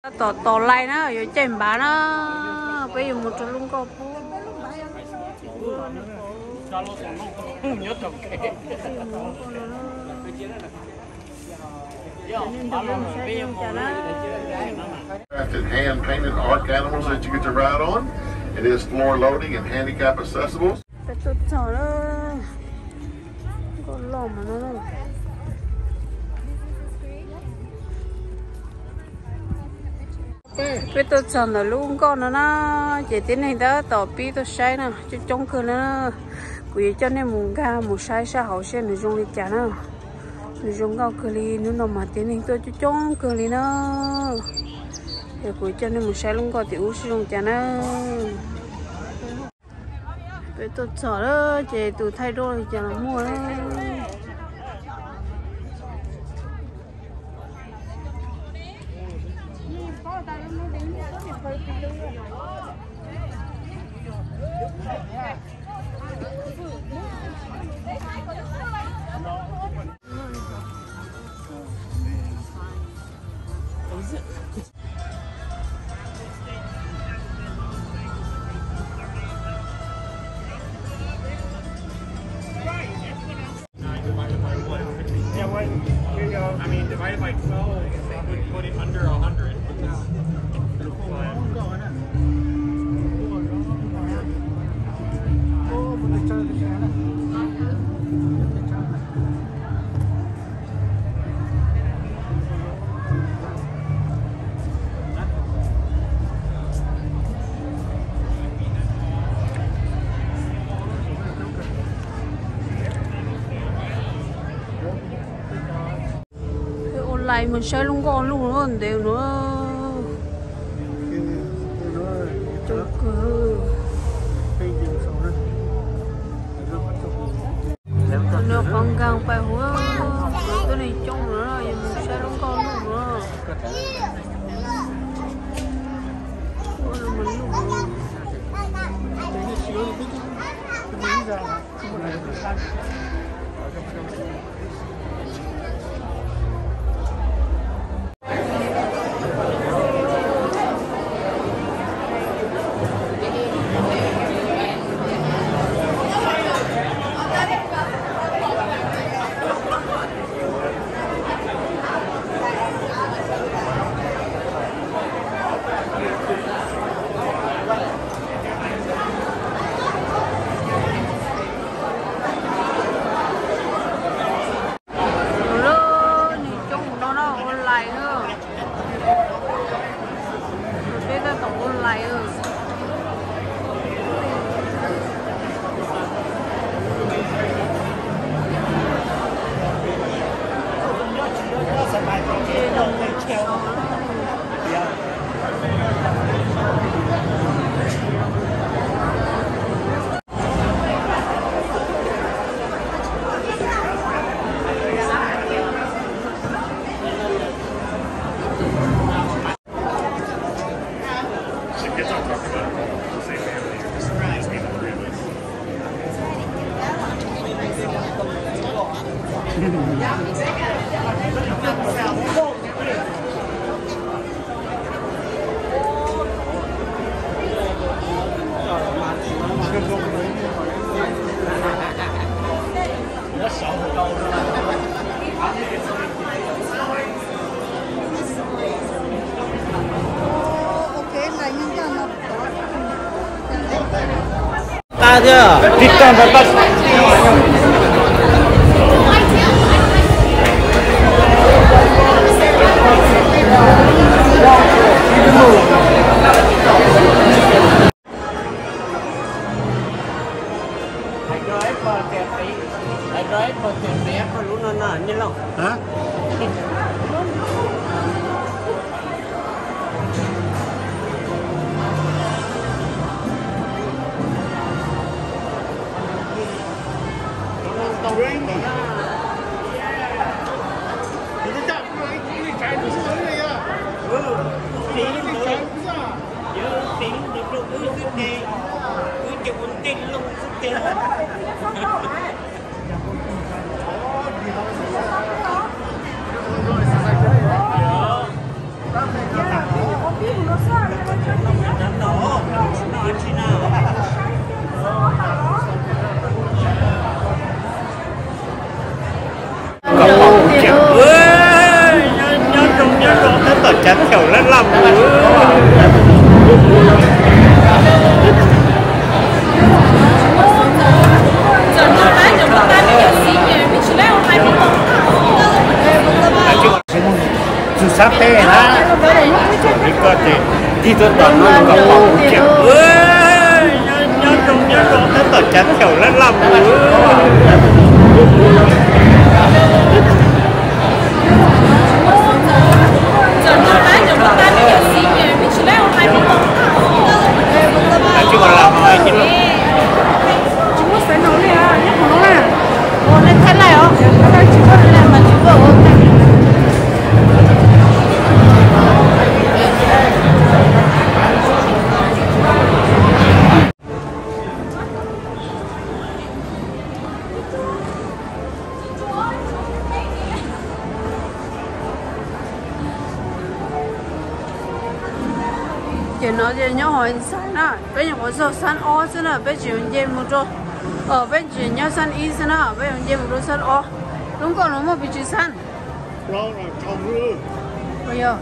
Tab tom tos lais na, yuav caij npav na, peb yuav mus rau lub nkoj pub. Crafted hand painted arc animals that you get to ride on. It is floor loading and handicap accessible. Peb tuaj txog lawm, nkoj loj mas no. Peb tuaj txog ntawm lub nkoj no na, ces tib neeg tab tom pib tuaj saib na, coob coob kawg na. Kuv yuav coj nej mus nkag mus saib sab hauv seb nws zoo li cas na. Nws zoo nkauj kawg li, hnub no mas tib neeg tuaj coob coob kawg li na. Es kuv yuav coj nej mus saib lub nkoj tim ub seb zoo cas na. Peb tuaj txog lawm ces tus thaij duab li cas los muaj. Divided by one. Yeah, what, here you go. I mean, divided by twelve would put it under a hundred. Ua lais mus saib lub nkoj lug ntev no. Coob kawg. Nws qhov nkaag pais huv, tuab neeg coob no, yuav mus saib lub nkoj lug no. Nws coob no no ua lais na. Peb tab tom ua lais. Tib tag ntawd tag. Hais rau ib pog tias, hais rau ib pog tias piav koj lub no no, Nyiaj Lauj. Nyob zoo nyob zoo tab tom cav thaum lab laj mus. Txug sab teb na, li koj ces tig tuaj tom no kom pom kiag. Nyob zoo nyob zoo tab tom cav thaum lab laj mus. Ces no ces nyob hauv Inside na, peb nyuam qhuav txog xab ob xwb na, peb tsis nce mus rau, peb tsis nyob xab ib xwb na, peb yuav nce mus rau xab ob. Lub nkoj no muaj pes tsawg xab? Yog.